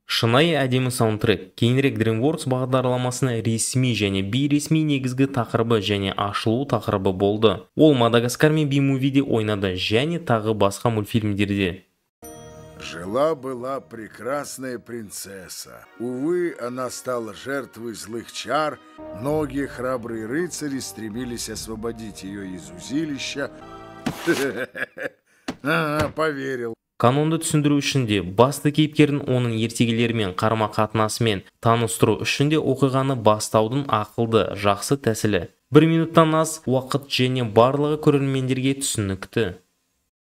Шынайы әдемі саундтрек. Кейінірек DreamWorks бағдарламасына ресми және бейресми негізгі тақырыбы және ашылу тақырыбы болды. Ол Мадагаскар мен Би-мувиде ойнады және тағы басқа мультфильмдерде. Жила-была прекрасная принцесса. Увы, она стала жертвой злых чар. Многие храбрые рыцари стремились освободить ее из узилища. Поверил. Канонды түсіндіру үшін де, басты кейіпкерін оның ертегілерімен қарама-қатынасымен таныстыру үшін де оқиғаны бастаудың ақылды, жақсы тәсілі. Бір минуттан аз уақыт және барлығы көрермендерге түсінікті.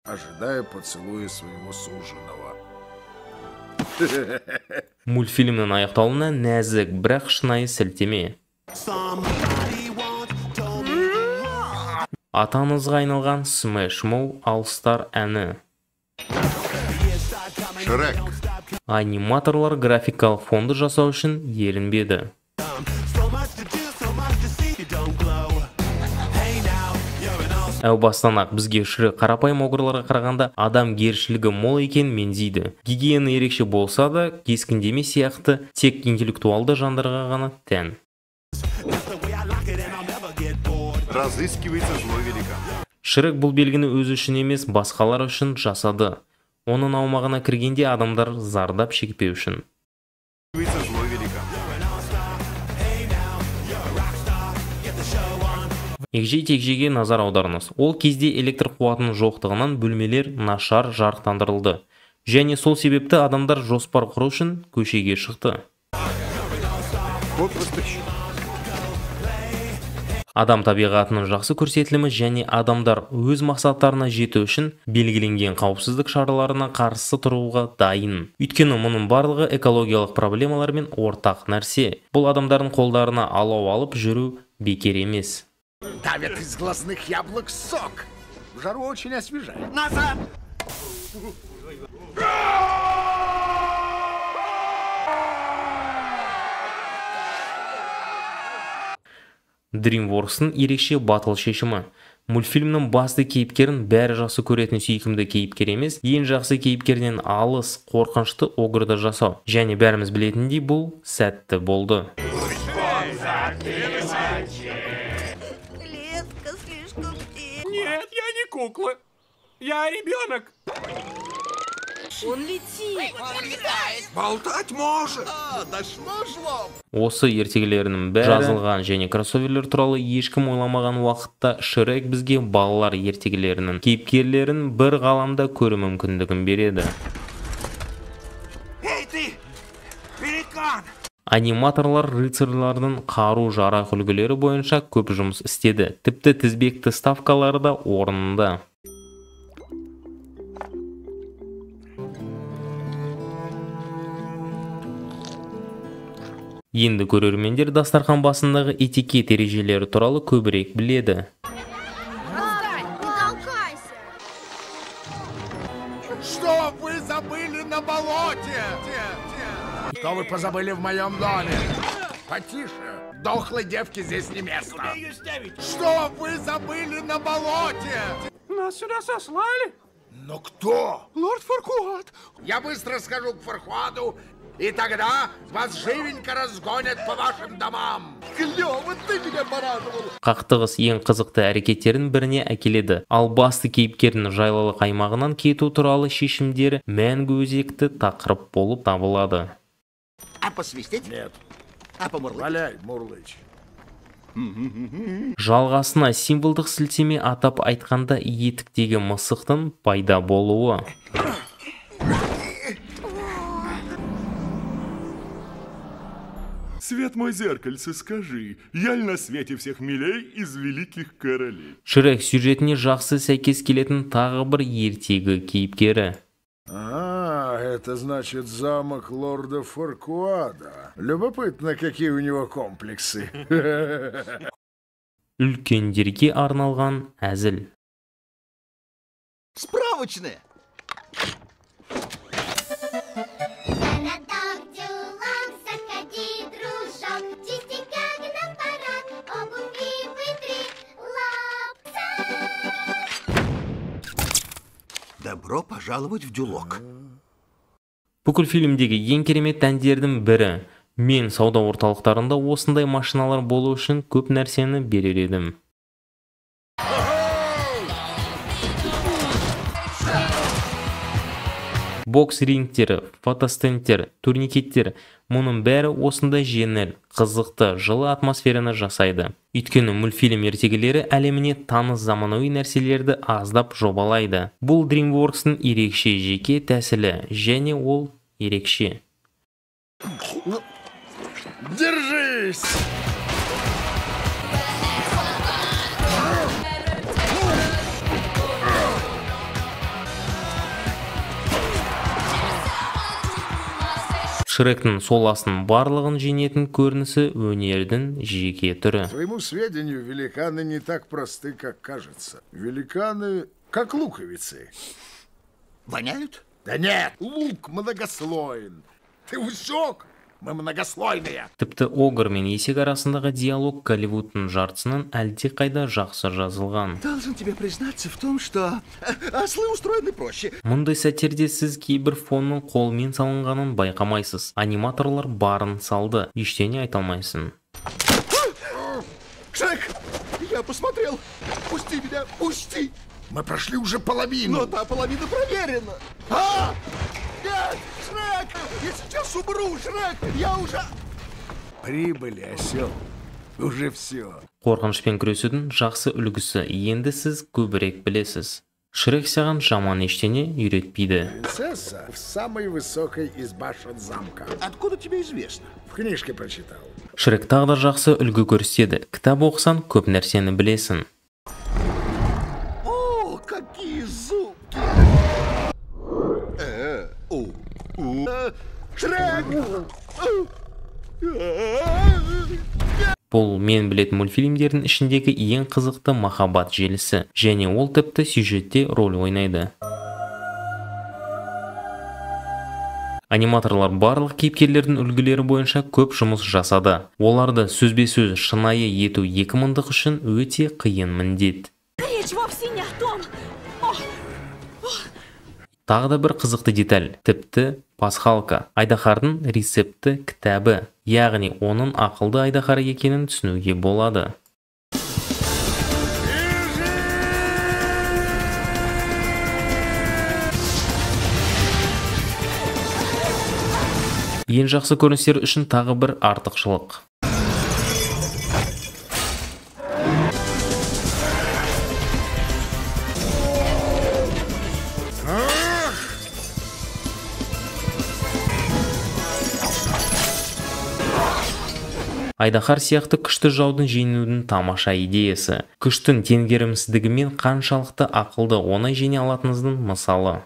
Ожидая поцелуя своего суженого. Мультфильмнің аяқталуына нәзік, бірақ шынайы сілтеме. Аты аңызға айналған Smash Mouth All Star әні. Шрек. Аниматорлар графикалық фонды жасау үшін ерінбеді. Әу бастан-ақ бізге Шрек қарапайым огрларға қарағанда адамгершілігі мол екенін меңзейді. Гигиена ерекше болса да, кескіндеме сияқты тек интеллектуалды жандарға ғана тән. Разыскивается злой великан. Шрек бұл белгіні өзі үшін емес, басқалар үшін жасады. Оның аумағына кіргенде адамдар зардап шекпеу үшін. Злой великан. Егжей-тегжейге назар аударыңыз. Ол кезде электр қуатының жоқтығынан бөлмелер нашар жарықтандырылды. Және сол себепті адамдар жоспар құру үшін көшеге шықты. Код воспрещен. Адам табиғатының жақсы көрсетілімі және адамдар өз мақсаттарына жету үшін белгіленген қауіпсіздік шараларына қарсы тұруға дайын. Өйткені мұның барлығы экологиялық проблемалармен ортақ нәрсе. Бұл адамдардың қолдарына алау алып жүру бекер емес. Давят из глазных яблок сок. В жару очень освежает. Назад! DreamWorks'ың ерекше батыл шешімі. Мультфильмнің басты кейіпкерін бәрі жақсы көретін сүйкімді кейіпкер емес, ең жақсы кейіпкерінен алыс, қорқынышты огрды жасау. Және бәріміз білетіндей бұл сәтті болды. Клетка слишком тесная. Нет, я не кукла. Я ребенок. Он летит. Он летает. Болтать может. А, дошло, жлоб. Осы ертегілерінің бәрі жазылған және кроссоверлер туралы ешкім ойламаған уақытта Шрек бізге балалар ертегілерінің кейіпкерлерін бір ғаламда көру мүмкіндігін береді. Эй, ты, великан! Аниматорлар рыцарьлардың қару-жарақ үлгілері бойынша көп жұмыс істеді. Тіпті тізбекті ставкалары да орнында. Енді көрермендер дастархан басындағы этикет ережелері туралы көбірек біледі. Отстань, не толкайся. Что вы забыли на болоте? Что вы позабыли в моем доме? Потише, дохлой девке здесь не место. Что вы забыли на болоте? Нас сюда сослали. Но кто? Лорд Фаркуат. Я быстро схожу к Фаркуаду, и тогда вас живенько разгонят по вашим домам. Клево, ты меня порадовал. Қақтығыс ең қызықты әрекеттердің біріне әкеледі. Ал басты кейіпкердің жайлылық аймағынан кету туралы шешімдері мәңгі өзекті тақырып болып табылады. А посвистеть? Нет. А помурлычь? Валяй, мурлычь. Жалғасына символдық сілтеме, атап айтқанда етіктегі мысықтың пайда болуы. Свет мой зеркальце, скажи, я ль на свете всех милей из великих королей? Шрек сюжетіне жақсы сәйкес келетін тағы бір ертегі кейіпкері. А, это значит замок лорда Фаркуада. Любопытно, какие у него комплексы. Үлкендерге арналған әзіл. Справочная. Заходи, дружок, чистенько на парад, обувь и вытри лапца. Добро пожаловать в Дюлок. Бүкіл фильмдегі ең керемет әндердің бірі. Мен сауда орталықтарында осындай машиналар болу үшін көп нәрсені берер едім. Бокс рингтері, фотостендтер, турникеттер, мұның бәрі осындай жеңіл, қызықты, жылы атмосфераны жасайды. Өйткені мультфильм ертегілері әлеміне таныс заманауи нәрселерді аздап жобалайды. Бұл DreamWorks'ың ерекше жеке тәсілі, және ол ерекше. Держись! Шректің сол асының барлығын жеңетін көрінісі өнердің жеке түрі. К твоему сведению, великаны не так просты, как кажется. Великаны как луковицы. Воняют? Да нет, лук многослоен. Ты усек? Мы многослойные. Тіпті Огр мен есек арасындағы диалог Голливудтың жартысынан әлдеқайда жақсы жазылған. Должен тебе признаться в том, что ослы устроены проще. Мұндай сәттерде сіз кейбір фонның қолмен салынғанын байқамайсыз. Аниматорлар барын салды, ештеңе айта алмайсың. Шрек, я посмотрел. Пусти меня, пусти. Мы прошли уже половину. Но та половина проверена. А! Нет, Шрек! Я сейчас умру, Шрек! Я уже... Прибыли, осел. Уже все. Қорқынышпен күресудің жақсы үлгісі. Енді сіз көбірек білесіз. Шрек саған жаман ештеңе үйретпейді. Принцесса в самой высокой из башен замка. Откуда тебе известно? В книжке прочитал. Шрек тағы да жақсы үлгі көрсетеді. Кітап оқысаң, көп нәрсені білесің. О, какие зубки! Шрек! Бұл мен білетін мультфильмдердің ішіндегі ең қызықты махаббат желісі, және ол тіпті сюжетте роль ойнайды. Аниматорлар барлық кейіпкерлердің үлгілері бойынша көп жұмыс жасады. Оларды сөзбе-сөз шынайы ету 2000-дық үшін өте қиын міндет. Речь вовсе не о том. Тағы да бір қызықты деталь, тіпті пасхалка, айдаһардың рецепті кітабы, яғни оның ақылды айдаһар екенін түсінуге болады. Ең жақсы көріністер үшін тағы бір артықшылық. Айдаһар сияқты күшті жаудың жеңудің тамаша идеясы. Күштің теңгерімсіздігімен қаншалықты ақылды оңай жеңе алатыныңыздың мысалы.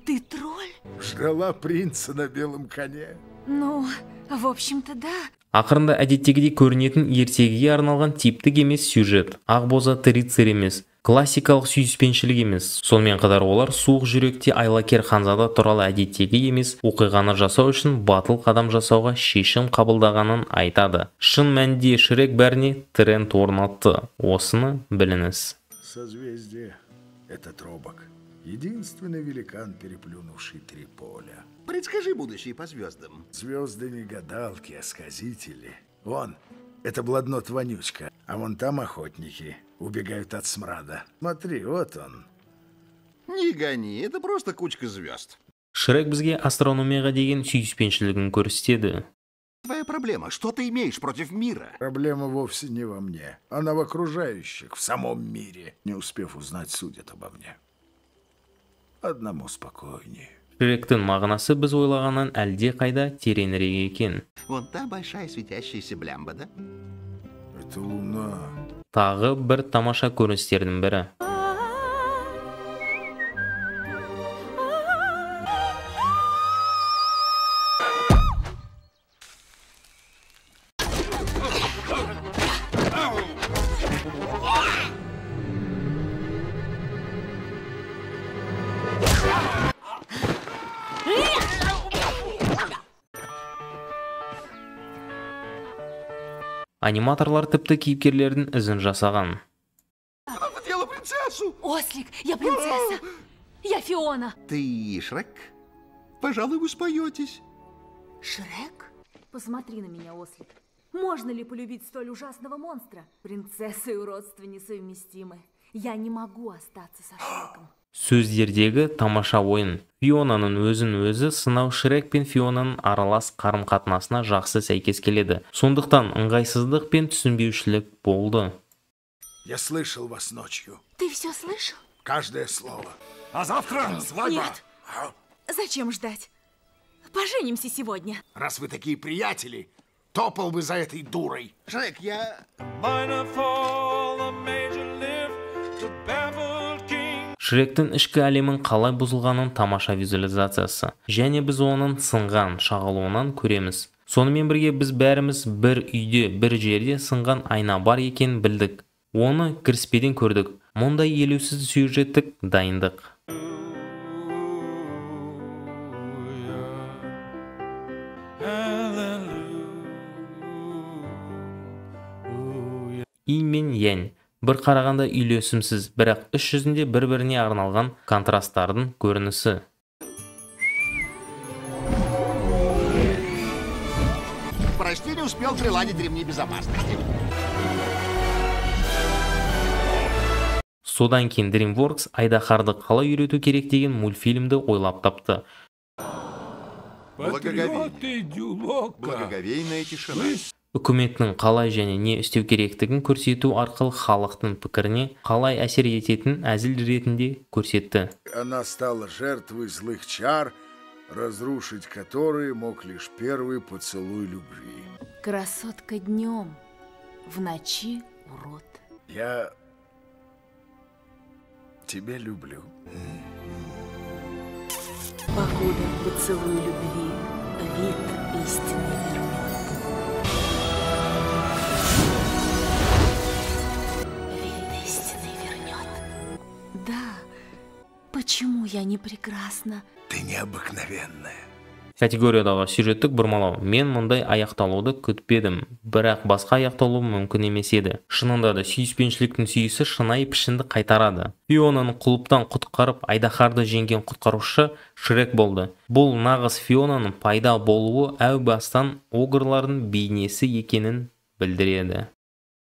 Ты тролль? Ждала принца на белом коне. Ну, в общем-то, да. Ақырында әдеттегідей көрінетін ертегіге арналған типтік емес сюжет. Ақбозат рыцарь емес, классикалық сүйіспеншілік емес. Сонымен қатар олар суық жүректе айлакер ханзада туралы әдеттегі емес оқиғаны жасау үшін батыл қадам жасауға шешім қабылдағанын айтады. Шын мәнінде Шрек бәріне тренд орнатты. Осыны біліңіз. Созвездие — это тробок. Единственный великан, переплюнувший три поля. Предскажи будущее по звездам. Звезды не гадалки, а сказители. Вон, это Бладнот Вонючка, а вон там охотники убегают от смрада. Смотри, вот он. Не гони, это просто кучка звезд. Шрек бізге астрономияға деген сүйіспеншілігін көрсетеді. Твоя проблема, что ты имеешь против мира? Проблема вовсе не во мне, она в окружающих, в самом мире. Не успев узнать, судят обо мне. Одному спокойнее. Шректің мағынасы біз ойлағаннан әлде қайда тереңірек екен. Вон та большая светящаяся блямба, да? Это луна. Тағы бір тамаша көріністердің бірі. Аниматорлар тіпті кейіпкерлердің ізін жасаған. Она съела принцессу! Ослик, я принцесса! Я Фиона. Ты Шрек? Пожалуй, вы споетесь. Шрек? Посмотри на меня, ослик. Можно ли полюбить столь ужасного монстра? Принцесса и уродство несовместимы. Я не могу остаться со Шреком. Сөздердегі тамаша ойын. Фионаның өзін өзі сынау Шрек пен Фионаның аралас қарым-қатынасына жақсы сәйкес келеді. Сондықтан ыңғайсыздық пен түсінбеушілік болды. Я слышал вас ночью. Ты все слышал? Каждое слово. А завтра свадьба. Нет. А? Зачем ждать? Поженимся сегодня. Раз вы такие приятели, топал бы за этой дурой. Шрек, я... Шректің ішкі әлемін қалай бұзылғанын тамаша визуализациясы. Және біз оның сынған шағылуынан көреміз. Сонымен бірге біз бәріміз бір үйде, бір жерде сынған айна бар екенін білдік. Оны кіріспеден көрдік. Мұндай елеусіз сюжеттік дайындық. Инь мен Янь бір қарағанда үйлесімсіз, бірақ іс жүзінде бір-біріне арналған контрасттардың көрінісі. Прости, не успел приладить ремни безопасности. Содан кейін DreamWorks айдаһарды қалай үйрету керек деген мультфильмді ойлап тапты. Благоговейная тишина. Үкіметтің қалай және не істеу керектігін көрсету арқылы халықтың пікіріне қалай әсер ететінін әзіл ретінде көрсетті. Она стала жертвой злых чар, разрушить которые мог лишь первый поцелуй любви. Красотка днем, в ночи урод. Я тебя люблю. Покуда поцелуй любви вид истинный вернет. Да, почему я не прекрасна? Ты необыкновенная. Категориядағы сюжеттік бұрмалау. Мен мұндай аяқталуды күтпедім, бірақ басқа аяқталуы мүмкін емес еді. Шынында да сүйіспеншіліктің сүйісі шынайы пішінді қайтарады. Фионаны құлыптан құтқарып, айдаһарды жеңген құтқарушы Шрек болды. Бұл нағыз Фионаның пайда болуы әу бастан огрлардың бейнесі екенін білдіреді.